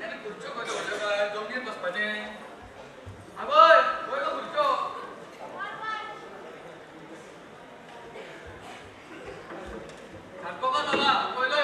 आनी खुर्च्यो खंय दवरल्यो काय? जमनीर बसपाचें. आगोय, खंय गो खुर्च्यो? सारको कर बाबा, पयलो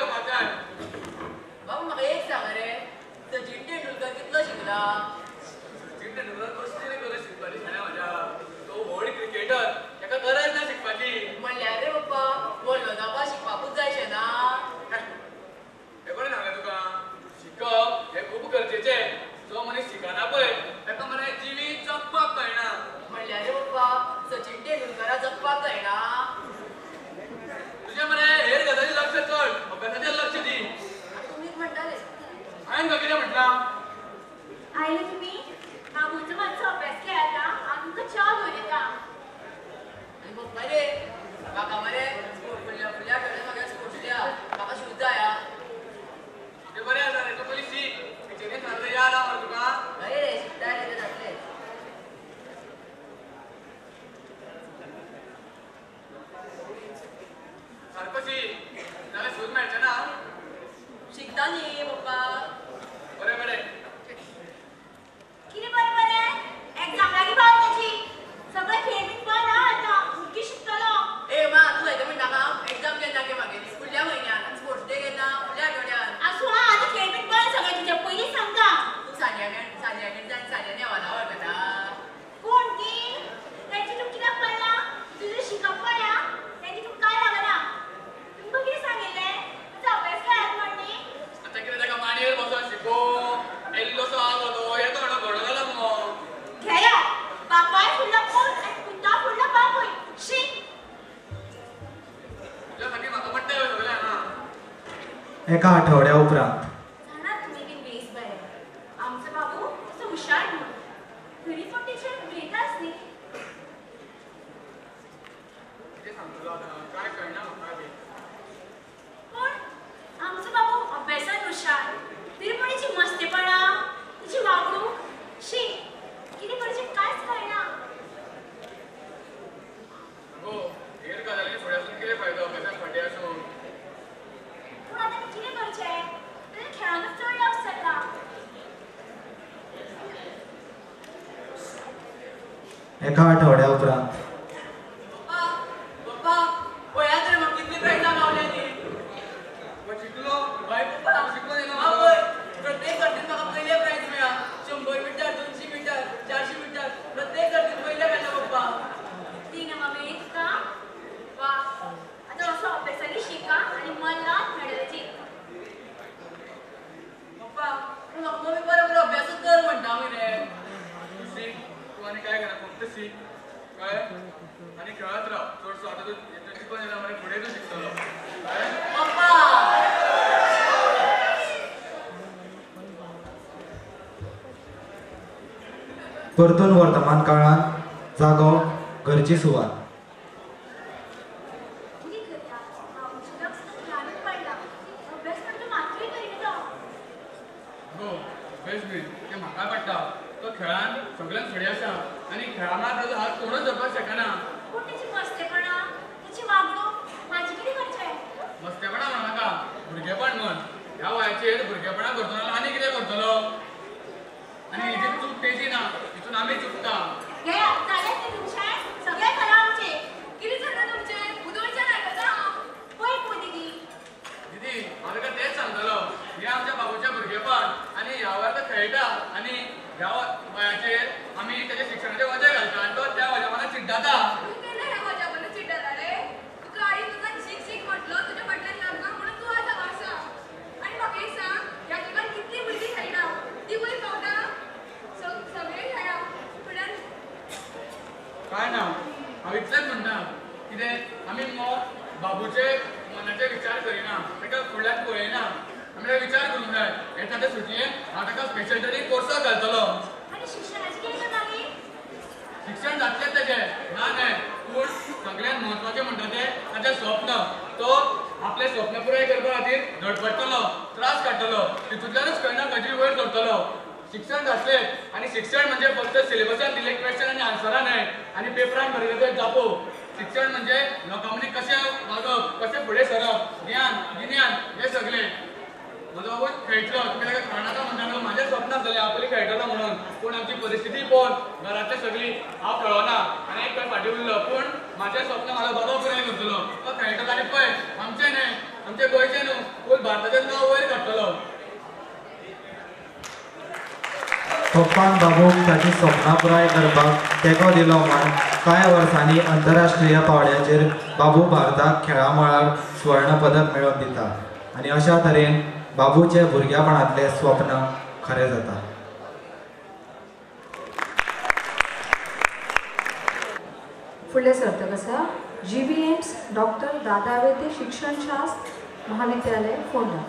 एका आठवड्या उपरांत. जाणा तुमी बीन बेस बरें, आमचो बाबू तसो हुशार न्हू, तरी पूण टिचर उलयताच न्ही. कितें सांगतलो आतां, काय कळना म्हाका बी. पूण आमचो बाबू अभ्यासान हुशार, तरी पूण तेची मस्तेपणां, तेची वागणूक, शी, कितें करचें कांयच कळना. गो हेर गजालींनी फुडें आसून कितें फायदो अभ्यासाक फाटीं आसून? पूण आतां कितें करचें? ताणें खेळानूच चड लक्ष चल्लां. एका आठवड्या उपरांत. पप्पा, पळयात रे म्हाका कितली प्रायजां गावल्या ती. शिकलो? हय पप्पा, शिकलो न्ही? आवय, प्रत्येक सर्तीन म्हाका पयलें प्रायज मेळ्ळा. 100 मिटर, 200 मिटर, 400 मिटर, प्रत्येक सर्तीन पयलें मेळ्ळा पप्पा. ती ना मेळ्ळी तुका? वा, आतां असो अभ्यासांनी शिका आनी मन लावन मेडल जीत. पप्पा, पूण म्हाका मम्मी बरें बरें अभ्यासूच कर म्हणटा मरे. तूं शीक, तूं आनी काय करना, फक्त शीक, कळ्ळें? आनी खेळत राव चडसो. आतां तूं शिकून येयला मरे, फुडें तूं शिकतलो, कळ्ळें? पप्पा. परतून वर्तमान काळांत जागो घरची सुवात. कितें करता? बाबूचें लक्ष खेळानूच पडलां, अभ्यास पण तो मातूय करिना तो. गो बेस बी तें म्हाका पडटा. तो खेळान सगळ्यांत फुडें आसा आनी खेळा मात ताजो हात कोणूच धरपाक शकना. पूण तेची मस्तेपणां, तेची वागणूक, म्हाजें कितें करचें? मस्तेपणां म्हणनाका, भुरगेपण म्हण. ह्या वयाचेर भुरगेपणां करतलो जाल्यार आनी कितें करतलो? आनी हिजी चूक तेजी ना, हितून आमी चुकता. घेया, जालें तें तुमचें, सगळें खरें आमचें. कितें चल्लां तुमचें? उदोळचें आयकता हांव. पळय पळय दीदी. दीदी, हांव ताका तेंच सांगतलो, हें आमच्या बाबूचें भुरगेपण आनी ह्या वयार तो खेळटा आनी ह्या वयाचेर आमी तेच्या शिक्षणाचें वजें घालता आनी तो त्या वज्या मनाक चिड्डाता. तूं केन्ना ह्या वज्या मनाक चिड्डता रे? तुका आईन तुका शीक शीक म्हटलो, तुज्या फाटल्यान लागना म्हणून तूं आतां हांगा आसा. आनी म्हाका एक सांग, ह्या जगान कितलीं भुरगीं खेळटा, ती वयर पावता? सगळीं खेळा फुड्यान. काय ना, हांव इतलेंच म्हणटा, कितें आमी बाबूचे मनाचे विचार करिना, ताका फुडल्यान पळयना, आमी ताका विचार करूंक जाय. हे ताच्या सुटयेन हांव ताका स्पेशल तरी कोर्साक घालतलो. आनी शिक्षणाचें कितें मागीर? शिक्षण जातलें तेजें, ना न्हय, पूण सगळ्यांत म्हत्वाचें म्हणटा तें ताचें स्वप्न. तो आपलें स्वप्न पुराय करपा खातीर धडपडटलो, त्रास काडटलो, तितूंतल्यानूच खंय ना खंय वयर सरतलो. शिक्षण जातलें आनी शिक्षण म्हणजे फक्त सिलेबसान दिल्ले क्वेश्चन आनी आन्सरां न्हय आनी पेपरान बरयले ते जापो. शिक्षण म्हणजे लोकां मदीं कशें वागप, कशें फुडें सरप, ज्ञान गिन्यान हें सगळें. म्हजो बाबू खेळटलो, तुमी ताका खेळनाका म्हणटा न्हू, म्हाजें स्वप्न आसलें हांव पयलीं खेळटलो म्हणून, पूण आमची परिस्थिती पळोवन घरांतले सगळीं हांव खेळना आनी एक खंय फाटीं उरलो. पूण म्हाजें स्वप्न म्हाजो बाबा पुराय करतलो, तो खेळटलो आनी पळय आमचें न्हय, आमचें गोंयचें न्हू, पूण भारताचें नांव वयर काडटलो. पप्पान बाबूक ताची सपनां पुराय करपाक तेंको दिलो म्हूण कांय वर्सांनी आंतरराष्ट्रीय पांवड्याचेर बाबू भारताक खेळा मळार स्वर्ण पदक मेळोवन दिता आनी अशा तरेन बाबूचे भुरग्यापणांतलें स्वप्न खरें जाता. फुडलें सर्तक आसा GVMS doctor Dada Vaidya शिक्षणशास्त्र महाविद्यालय फोंडा.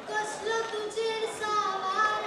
कसलो तुजेर सावार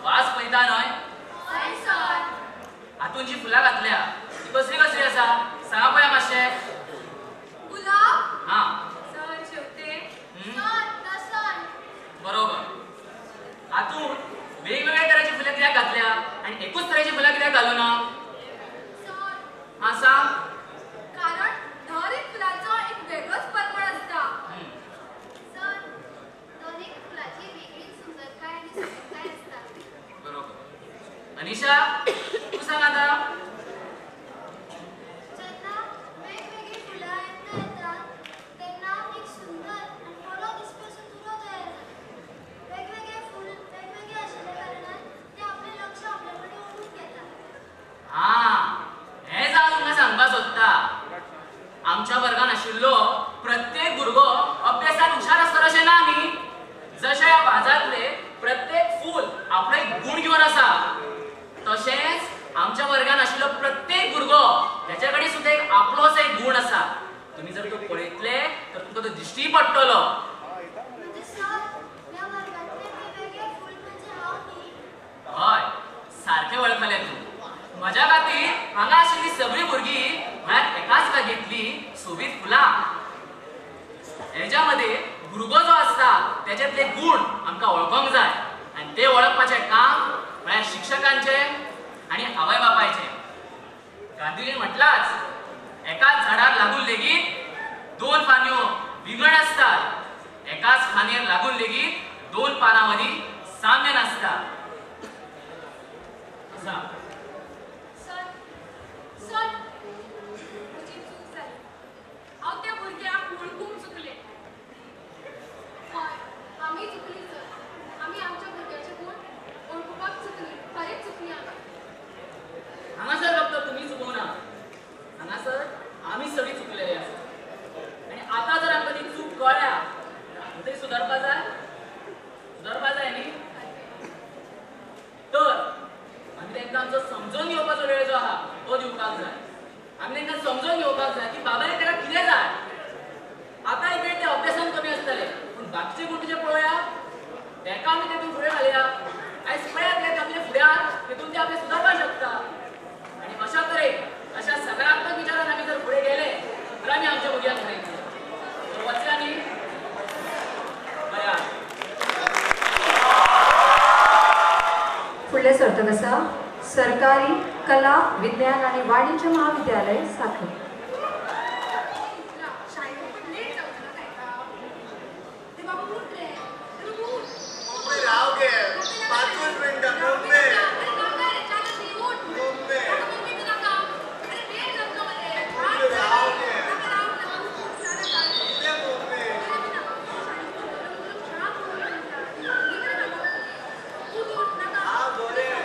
वास पळयता न्हय? हय सर. हातून जी फुलां घातल्या ती कसली कसली आसा सांगा पळया मातशें. गुलाब. हां सर. शेवतें. सर लसण. बरोबर. हातून वेगवेगळ्या तरेची फुलां कित्याक घातल्या आनी एकूच तरेची फुलां कित्याक घालू ना? सर. हां सांग. कारण दर एक फुलाचो एक वेगळोच परमळ आसता. सर, दर एक फुलाची वेगळीच सुंदरकाय आनी सोबीतकाय आसता. बरोबर. अनिशा तूं सांग आतां. जेन्ना वेगवेगळीं फुलां एकठांय येतात तेन्ना एक सुंदर आनी बरो दिसपी असो तुरो तयार जाता. वेगवेगळे फूल वेगवेगळे आशिल्ल्या कारणान ते आपलें लक्ष आपल्या कडेन ओडून घेता. हां, हेंच हांव तुमकां सांगपाक सोदता. आमच्या वर्गान आशिल्लो प्रत्येक भुरगो अभ्यासान हुशार आसतलो अशें ना न्ही. जशें ह्या बाजारांतले प्रत्येक फूल आपलो एक गूण घेवन आसा, तशेंच आमच्या वर्गान आशिल्लो प्रत्येक भुरगो तेच्या कडेन सुद्दां एक आपलो असो एक गूण आसा. तुमी जर तो पळयतले तर तुमकां तो दिश्टी पडटलो. म्हणजे सर, ह्या वर्गांतले वेगवेगळे फूल म्हणजे हांव न्ही? हय, सारकें वळखलें तूं. म्हज्या खातीर हांगा आशिल्लीं सगळीं भुरगीं म्हळ्यार एकाच बागेंतली सोबीत फुलां. हेज्या मदें भुरगो जो आसता तेच्यातले गूण आमकां वळखोंक जाय आनी ते वळखपाचें काम म्हळ्यार शिक्षकांचें आनी आवय बापायचें. गांधीजीन म्हटलाच, एकाच झाडार लागून लेगीत दोन फांदयो विंगड आसतात, एकाच फांदयेर लागून लेगीत दोन पानां मदीं साम्य नासता. आसा. सर, सर, म्हजी चूक जाली. हांव त्या भुरग्याक वळखूंक चुकलें. हय, आमी चुकली सर. आमी आमच्या भुरग्याचे गूण वळखुपाक चुकली. खरेंच चुकली आमी. हांगासर फक्त तुमी चुकोवना, हांगासर आमी सगळीं चुकलेली आसा. आनी आतां जर आमकां ती चूक कळ्ळ्या तरी सुदारपा जाय, सुदारपा जाय न्ही. तर आमी तांकां आमचो समजून घेवपाचो वेळ जो आहा तो दिवपाक जाय. आमी तांकां समजून घेवपाक जाय की बाबा रे ताका कितें जाय. आतां एक वेळ ते अभ्यासान कमी आसतले पूण बाकीचे गुण तुजे पळोवया, ताका आमी तेतून फुडें घालया. आयज पळयात ते आपले फुड्यार तेतून ते आपले सुदारपाक शकता. आनी अशा तरेन अशा सकारात्मक विचारान आमी जर फुडें गेले तर आमी आमच्या भुरग्यांक घालयतले. तर वचया न्ही बऱ्या. फुडलें सर्तक आसा सरकारी कला विज्ञान आनी वाणिज्य महाविद्यालय साखळी. शाळेक लेट जावचो ना काय ते बाबा उठ रे, उठ. राव गे, 5 मिनटां मम्मी. अरे नाका रे, चाल ती उठ. मम्मी. मम्मी बी नाका. अरे वेळ जातलो मरे. राव गे. नाका राव नाका. उठ नाका. कितें मम्मी? हां बरें.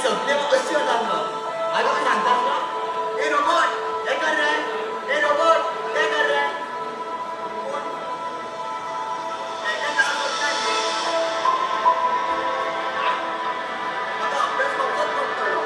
सगळे अशी जाता. हांव तुका सांगता ए रोबोट हे कर रे, ए रोबोट ते कर रे. पूण म्हाका अभ्यास करचोच पडटलो.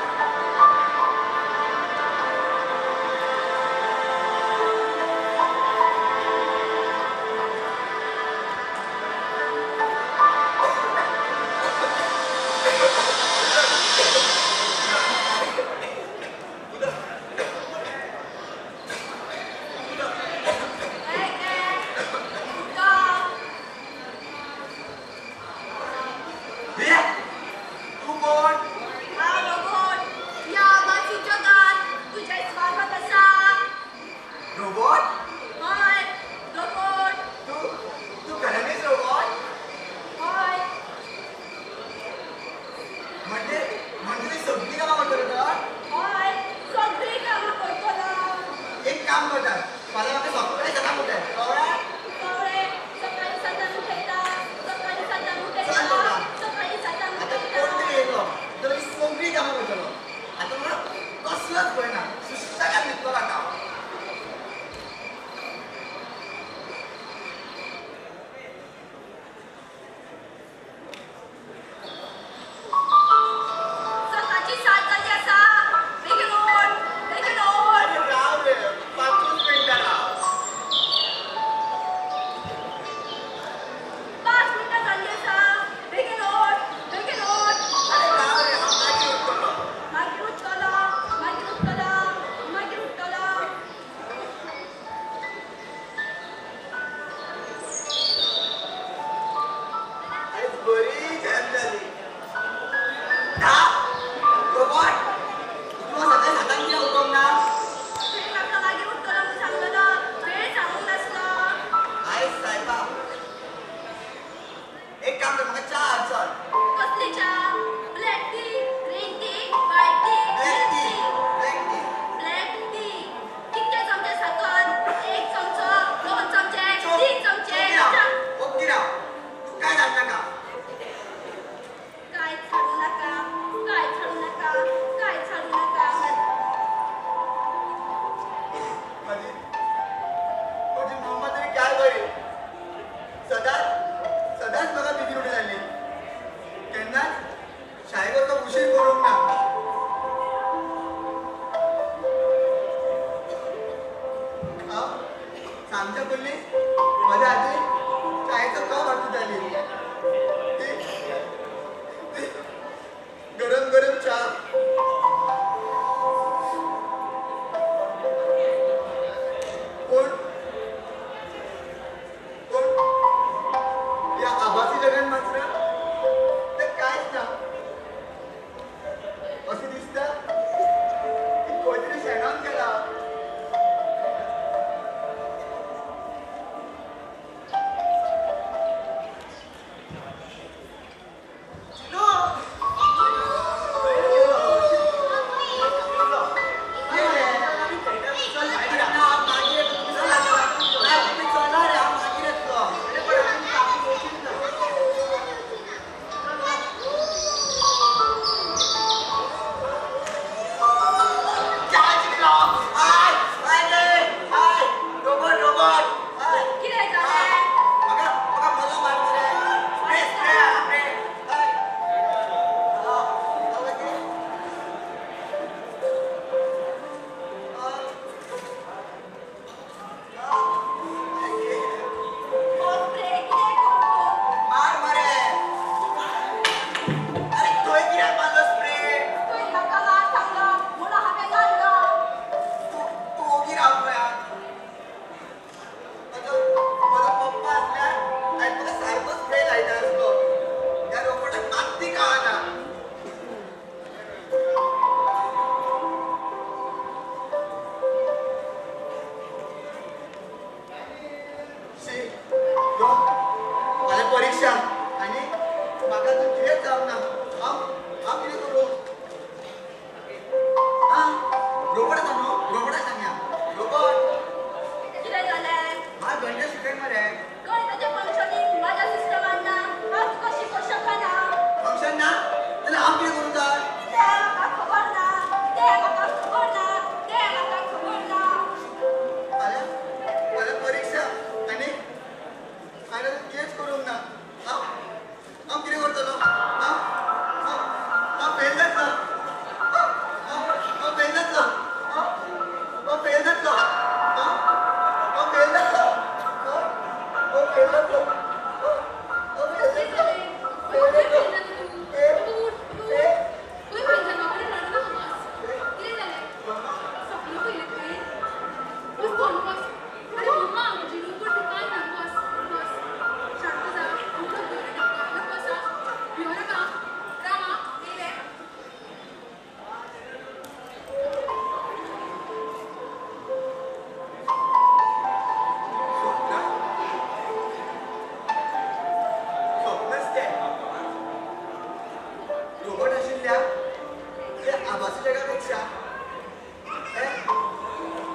आभासी जगापेक्षा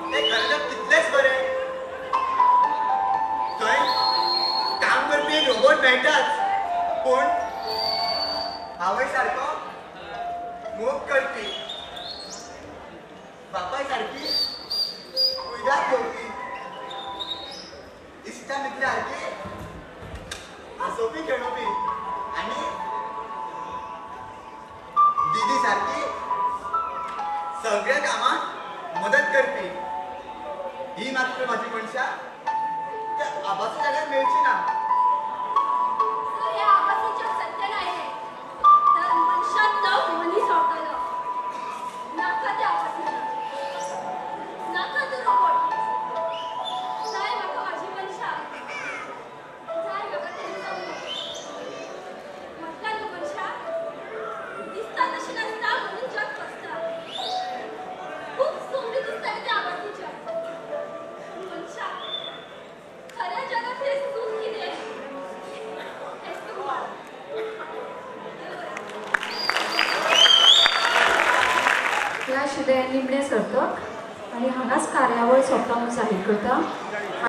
ते खरें जग कितलेंच बरें. थंय काम करपी रोबोट मेळटाच, पूण आवय सारको मोग करपी, बापाय सारकी कुयदाद घेवपी, इश्टा मित्रा सारकी हांसोवपी खेळोवपी आनी दिदी सारकी सगळ्या कामाक मदत करपी ही मात्र माझी मनशां त्या आभासी जाग्यार मेळची ना. सर, ह्या आभासी जग सत्य नाही, तर मनशाक तो मनीस आवडटालो. नाका ते आभासी जग, नाका तो रोबोट. जाय म्हाका म्हाजी मनशां, जाय म्हाका तेंचो मोग. म्हटल्यार न्हू मनशां दिसता तशी नासता म्हणून जग फसता. खूब सोबीत दिसता ते आभासी जग, पूण मनशां खऱ्या जगात हें सूख कितें हें सुवाळ. ह्या आशिल्लें निमणें सर्तक आनी हांगाच कार्यावळ सोंपता म्हूण जाहीर करता.